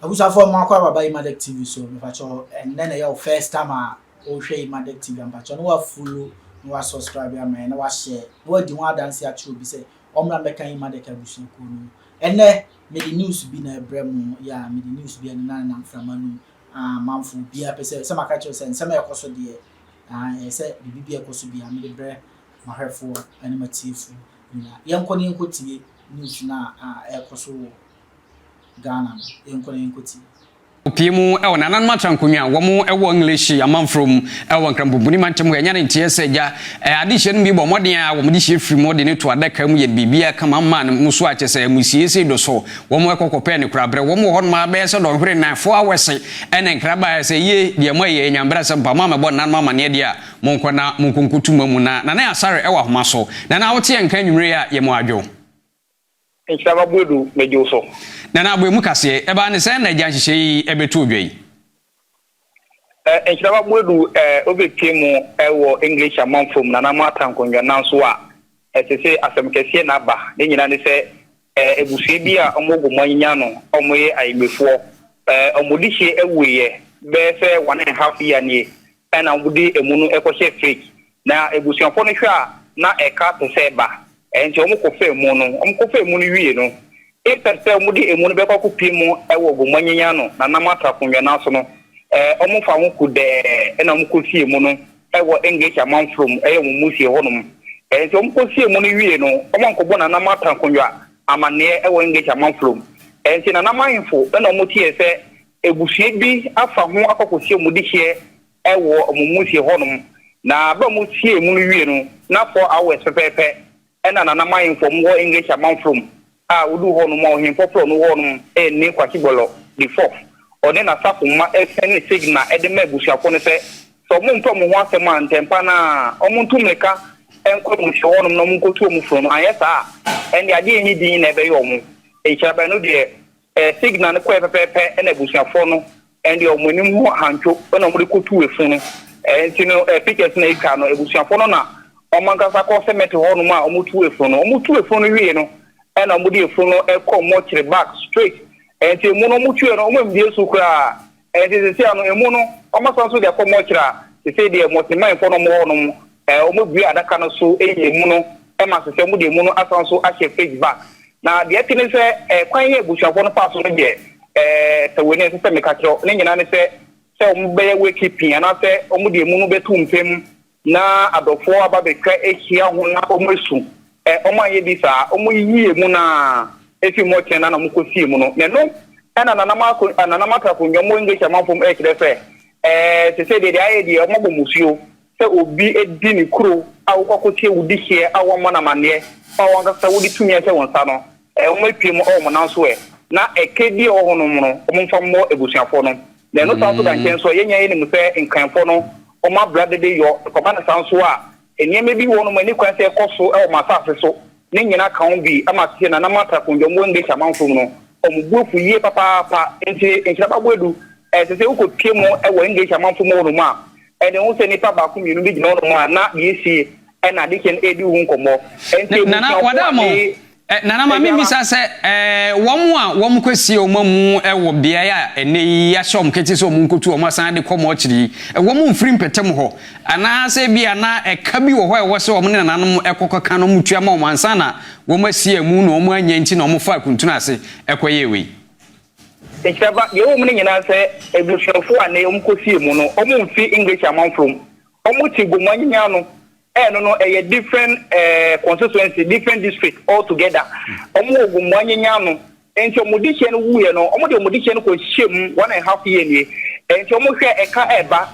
Abusuafoɔ, mo akɔ aba Imadek TV so. Mepakyɛw, ɛnnɛ na ɛyɛ wo first time a wohwɛ Imadek TV a, mepakyɛw na wafollow na wasubscribe ama yɛn na wahyɛ na wadi ho adanse akyerɛ obi sɛ ɔmmra mmɛka Imadek abusuakuo no mu. Ɛnnɛ mede news bi na ɛbrɛ mo yɛ a mede news bi ɛnena nenam mframa no mu a amanfo obiara pɛ sɛ maka kyerɛ sɛ nsɛm a ɛkɔ so deɛ, ɛyɛ sɛ biribi bi a ɛkɔ so biara mede brɛ mahwɛfoɔ ne matiefoɔ nyinaa. Yɛnkɔ ne yɛnkɔ tie news no a ɛkɔ so wɔ Ghana no. Yɛnkɔ na yɛnkɔ tie. Pie mu ɛwɔ nananom atra nkonnwa a wɔn ɛwɔ English amanforo mu ɛwɔ Nkrampopuni mantam hɔ. Ɛnya ne nteɛ sɛ gya adehyɛ no bi bɔ mmɔden a wɔn de hyɛ firi mu de ne to adaka mu yɛ biribiara kama ma no mu so akyɛ sɛ amusie sei do so wɔn ɛkɔ kɔpɛɛ ne korabrɛ. Wɔn wɔ hɔnom a bɛyɛ sɛ dɔnhwere 4, 4 hours ɛna nkra baeɛ sɛ yie deɛ mo ayɛ nyambra sɛ mpa mo a mɛbɔ nananom amanneɛ deɛ a monkɔ na monkɔnkotu ma mu. Na Nana Asare ɛwɔ ahoma so. Nana, wote yɛn nka anwummere a yɛ mo adwo. Nhyira Buedu, megye wo so. Nana, aboa mu kaseɛ ɛbaa ne sɛn na agya nhyehyɛ yi ɛbɛto odwa yi? Nhyira Buedu, wobɛpie mu ɛwɔ English amanfo mu nananom atra nkonnwa nanso a ɛsɛ sɛ asɛm kɛseɛ na aba. Ne nyinaa ne sɛ abusua bi a ɔmo gu mo anyinya no, ɔmo yɛ ayɛmɛfoɔ, ɔmo de hyɛ awuiɛ bɛyɛ sɛ 1.5 year nie, ɛna ɔmo de emu no ɛkɔhyɛ fridge na abusuafoɔ no hwɛ a na ɛka te sɛ ba. Nti ɔmo kɔ fɛ mu no, ɔmo kɔ fɛ mu no wie no, instead sɛ ɔmo de emu no bɛkɔ akɔpie mu ɛwɔ gomu anyinya no nanam atra akonnwa n'aso no, ɔmo fa ho ko dɛɛ ɛna ɔmo kɔ sie mu no ɛwɔ English amanforo mu, ɛyɛ ɔmo mu sie hɔnom. Nti ɔmo kɔ sie mu no wie no, ɔmo ankɔbɔ nanam atra akonnwa amanneɛ ɛwɔ English amanforo mu. Nti nanam ahemfo ɛna ɔmo tie sɛ ebusua bi afa ho akɔkɔ sie ɔmo de hyɛ ɛwɔ ɔmo mu sie hɔnom. Na abɛ ɔmo sie mu no wie no, na 4 hours pɛpɛɛpɛ ɛna nanam ahemfo ɔmo wɔ English amanforo mu a wodu hɔ nom a ɔhemfo frɛ no hɔ nom ɛyɛ ne Kwasi Bɔlɔ the Fourth. Ɔne n'asafo mma ɛsɛn signal ɛde ma abusuafo no sɛ ɔmo mpɛ ɔmo ho asɛm a ntɛmpa na ɔmo nto mmirika ɛnkɔ abusua hɔ nom na ɔmo nkɔtu ɔmo funu no. Anyɛ saa ɛnde adeɛ nyi din na ɛbɛyɛ ɔmo nhyiraban no deɛ. Signal no kɔɛ pɛpɛɛpɛ ɛna abusuafoɔ no ɛnde ɔmo anim ho ahantwo ɛna ɔmo de kɔtu efu no. Nti no pictures na etwa no, abusuafoɔ no na ɔmo ankasa kɔ cemetery hɔ nom a ɔmo tu efu no. Ɔmo tu efu no wie no, ɛna ɔmo de efu no ɛkɔ mortuary back straight. Nti emu no ɔmo tue no, ɔmo mbie so koraa. Nti sisi ano emu no ɔmo asan so de akɔ mortuary a sisi deɛ mɔtimanfoɔ no ɔmo hɔ nom ɔmo bue adaka no so eyi emu no ɛma sisi ɔmo de emu no asan so ahyɛ fridge back. Na deɛ ɛte ne sɛ kwan yɛ abusuafoɔ no fa so no deɛ, sɛ wɔ ni ɛsɛ sɛ meka kyerɛw ne nyinaa ne sɛ ɔmo bɛyɛ wake pin anaasɛ ɔmo de emu no bɛto mpam na adɔfoɔ aba bɛtwa ahyia ho na ɔmo esu. Ɔmo anyɛ bi saa. Ɔmo yiyi emu na efi mu ɔkyɛn na ɔmo kɔ sie mu no. Na ɛno ɛna nanam akɔ nanam atra akonnwa mo English amanfo mu ɛkyerɛ sɛ te sɛ deɛ ayɛ deɛ ɔmo abɔ musuo sɛ obi edi ne kuro a wokɔ akɔtie wo di hyɛ a wɔmmɔ n'amanneɛ a wɔn ankasa wode tumi ahyɛ wɔn nsa no. Wɔn apue mu ɛwɔ wɔn nan so na ɛka bi a ɛwɔ hɔ nom no, wɔn mfa mmɔ abusuafoɔ no. Na ɛno saa nso da nkyɛn so, yɛn nyinaa yɛnim sɛ nkranfoɔ no wɔn abra dede yɔ kɔba ne saa nso a nneɛma bi wɔ nom ani kwan sɛ ɛkɔ so ɛwɔ wɔn asase so ne nyinaa ka ho bi ama sɛ nanam atra akonnwa mu English amanfo mu no, wɔn bu afu yie papaapa. Nti nhyiraba edu sɛ wokɔ pie mu ɛwɔ English amanfo mu hɔ nom a, ɛde ho sɛ nipa baako mmienu bi gyina hɔ nom a na deɛ esie ɛna ade kyɛn edi ho nkɔmmɔ. Nti Nana wada mo Nana, ma memmisa sɛ wɔn a wɔn kɔsie wɔn mu wɔ beaeɛ a ɛnɛ yi ahyɛ wɔn kete sɛ wɔn nkotu wɔn asan de kɔ mɔkyere yi, wɔn mfiri mpɛtɛm hɔ anaasɛ bi ana ɛka bi wɔ hɔ a ɛwɔ sɛ wɔn ne nananom ɛkɔkɔka no wɔn tua ma wɔn ansa na wɔn asie mu na wɔn anya nti na wɔn fa akuntunu ase ɛkɔyɛ wei? Nkyerɛba deɛ ɛwɔ mu no nyinaa sɛ abusuafoɔ a ne wɔn kɔsie mu no, wɔn mfi English amanfo mu. Wɔn te Gomu anyinya no. Ɛno no ɛyɛ different constituency, different district altogether. Wɔn wɔ Gomu anyinya no. Nti wɔn de hyɛ no wuyɛ no, wɔn de wɔn de hyɛ no kɔ hyɛ mu 1.5 year nie. Nti wɔn hwɛ ɛka ɛba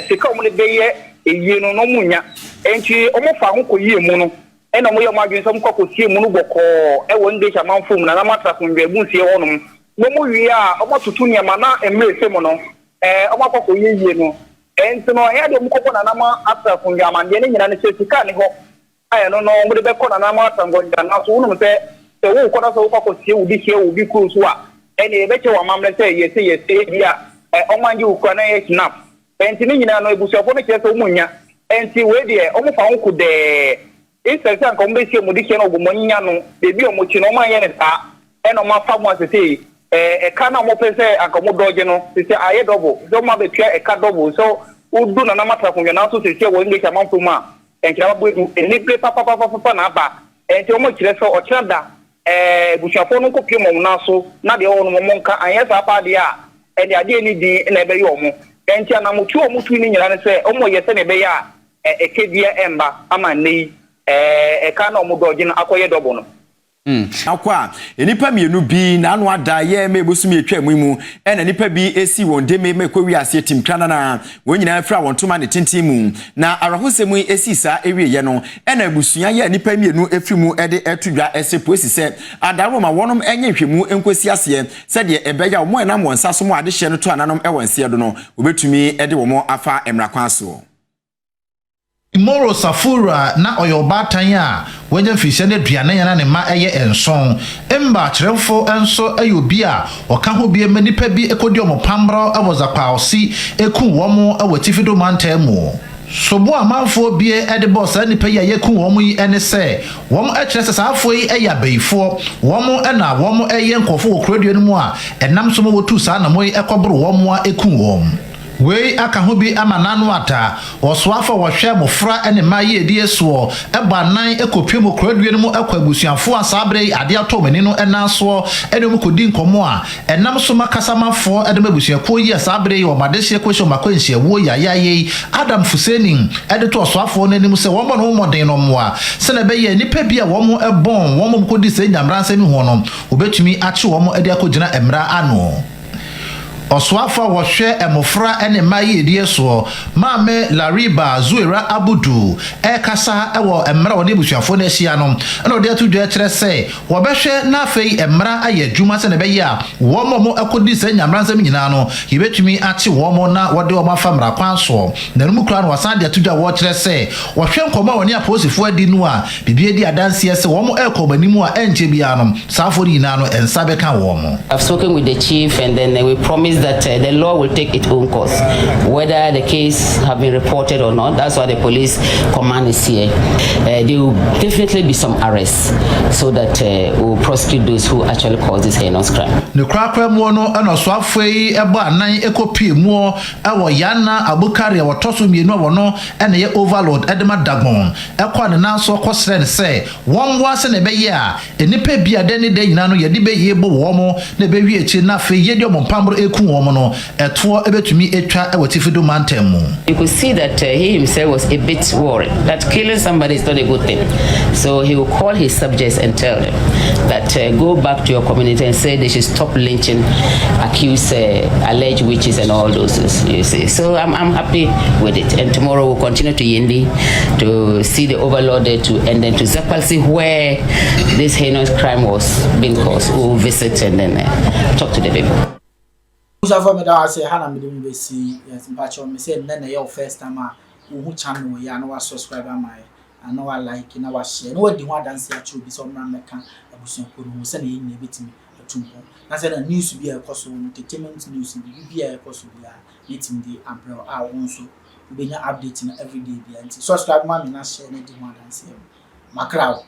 sika wɔn de bɛyɛ eyie no na wɔn nya. Nti wɔn fa ho kɔ yie mu no, ɛna wɔn yɛ wɔn adwene sɛ wɔn kɔ akɔsie mu no bɔkɔɔ ɛwɔ English amanfo mu na wɔn atra akonnwa ebu nsie hɔnom. Na wɔn wie a, wɔn atoto nneɛma na mmerɛ efe mu no wɔn akɔ akɔ yie yie no. Nti no ɛyɛ de wɔn kɔbɔ nanam atra akonnwa amandeɛ ne nyinaa ne sɛ sika ne hɔ a ɛno no wɔn de bɛkɔ nanam atra nkonnwa. Nanso wɔnom sɛ wɔkɔ na sɛ wɔkɔ akɔsie wo de hyia wo bi kuro so a, ɛnna yɛbɛkyɛ wɔn amammerɛ sɛ yɛsɛ bi a ɔmo angye wo kura na yɛ snap. Nti ne nyinaa no abusuafoɔ no kyerɛ sɛ wɔn nya. Nti wei deɛ wɔn fa ho ko dɛɛ instead sɛ anka wɔn bɛsie wɔn de hyia no ɔbɔ wɔn nyinya no beebi a wɔn akyi no, wɔn anyɛ ne saa ɛna wɔn afa mu asese. Ɛka no a wɔpɛ sɛ anka wɔdɔgye no, seesei ayɛ dɔbo. Sɛ wɔabɛtua ɛka dɔbo sɛ wodu Nana Matra akonnwa nanso seesei wɔ English amanfoɔ mu a, nkyerɛ abɔ edu. Anibere papapapapa na aba. Enti wɔkyerɛ sɛ ɔkyena da, abusuafoɔ no nkɔpiem wɔn nan so na deɛ ɛwɔ hɔ no wɔnka. Anyɛ saa paa deɛ a, ɛnde adeɛ a ɛnni din na ɛbɛyɛ wɔn. Enti anammɔtuo a wɔtui no nyinaa ne sɛ wɔyɛ sɛdeɛ ɛbɛyɛ a ɛka biara remma ama nnɛ yi ɛka no a wɔdɔgye no akɔyɛ dɔbo no. Akɔ a, nnipa mmienu bi n'ano ada yɛ May bosome atwa mu yi mu ɛna nnipa bi esi wɔn deme ma ɛkɔ wiase atim kranana. Wɔn nyinaa fira wɔn ntoma ne tenten mu. Na awerɛhosɛm yi esii saa ewieɛ no ɛna abusua yi a nnipa mmienu efiri mu de ɛto dwa ɛsrɛ polisi sɛ adaworoma wɔnom ɛnyɛ nhwɛmu nkosi aseɛ sɛdeɛ ɛbɛyɛ a wɔn a ɛnam wɔn nsa so ma adehyeɛ no to ananom ɛwɔ nseɛ do no wɔbɛtumi de wɔn afa mmara kwan soɔ. Moro Safura na ɔyɛ ɔbaatan a wanya mfirihyia no aduanan na ne mma yɛ nson. Mba kyerɛwfo nso yɛ obi a ɔka ho bi ma nnipa bi kodi wɔn pambrɔ wɔ Zakwaosi kum wɔn wɔ Atifi Do mantam mu. Sobo a amanfoɔ bi de bɔɔ saa nnipa yi a yɛakum wɔn yi ne sɛ wɔn kyerɛ sɛ saa afoɔ yi yɛ abayifoɔ, wɔn na wɔn yɛ nkurɔfoɔ wɔ kurodua no mu a ɛnam so ma wɔtuu saa anamɔ yi kɔboro wɔn a kum wɔn. Wei aka ho bi ama n'ano ada. Ɔsoafo a ɔhwɛ mmofra ne mmaa yiedie soɔ bɔ anan kɔpue mu koradua no mu kɔ abusuafoɔ a saa berɛ yi adeɛ atɔ wɔn ani no nan soɔ ne wɔn kɔdi nkɔmmɔ a ɛnam so ma kasamafoɔ de ma abusuakuo yi a saa berɛ yi wɔn adehyeɛ kɔhyia wɔn akwanhyiawuo yayaaya yi Adam Fuseni de to ɔsoafoɔ no anim sɛ wɔmmɔ ne ho mmɔden no mmoa sɛdeɛ ɛbɛyɛ a nnipa bi a wɔbɔn wɔn a wɔkɔdi saa nyameransɛm yi ho no wɔbɛtumi akye wɔn de akɔgyina mmara ano. Ɔsoafo a wɔhwɛ mmofra ne mmaa yiedie soɔ, Maame Lariba Zuwaira Abudu rekasa wɔ mmerɛ a ɔne abusuafoɔ no ahyia no na ɔde ato dwa kyerɛ sɛ wɔbɛhwɛ na afei mmara ayɛ adwuma sɛdeɛ ɛbɛyɛ a wɔn a wɔkɔdi saa nyameransɛm nyinaa no yɛbɛtumi akye wɔn na wɔde wɔn afa mmara kwan soɔ. Na ɛno mu koraa no wɔasan de ato dwa wɔkyerɛ sɛ wɔhwɛ nkɔmmɔ a wɔne apolisifoɔ adi no a biribi adi adanseɛ sɛ wɔn rekɔ wɔn anim a ɛnkyɛ biara no saa afoɔ no nyinaa no nsa bɛka wɔn. I've spoken with the chief and then we promise that uh, the law will take its own course, whether the case have been reported or not. That's why the police command is here. Uh, there will definitely be some arrests so that uh, we'll prosecute those who actually caused this heinous crime. Ne korakora muo no ɛna ɔsoafoɔ yi bɔ anan kɔpie muo wɔ Yana Abukari a wɔtɔ so mmienu a wɔno na ɛyɛ Overlord de ma Dagbon kɔɔ ne nan so kɔsrɛɛ no sɛ wɔmmoa sɛnea ɛbɛyɛ a nnipa bi a dɛn ne dɛn nyinaa no yɛde bɛyie bɔ wɔn na ɛbɛwie akyire na afei yɛde wɔn mpammoro reku wɔn no ɛtoɔ bɛtumi atwa wɔ Atifi Do mantam mu. You could see that he himself was a bit worried that killing somebody is not a good thing. So he will call his subjects and tell them that go back to your community and say they should stop lynching accused, alleged witches and all those things, you see. So I'm, I'm happy with it. And tomorrow we'll continue to Yindi to see the overlord there too, and then to Zapalsi where this heinous crime was being caused. We'll visit and then talk to the people. Abusuafoɔ meda wo ase ha na mede mo bɛsi yes mpakyɛw me sɛ nnɛ na ɛyɛ wo first time a wohu channel yi a na wa subscribe ama yɛ na wa like na wa share na wadi ho adanse akyerɛ obi sɛ ɔmmra mmɛka abusuakuo no ho sɛnea yɛn nyinaa bɛtumi atu mpɔn na sɛ na news bi a ɛkɔ so no entertainment news biribi bi a ɛkɔ so biara mɛtumi de abrɛ wo a wo nso wobɛnya update no everyday biara nti subscribe ma me na share na di ho adanseɛ makra wo.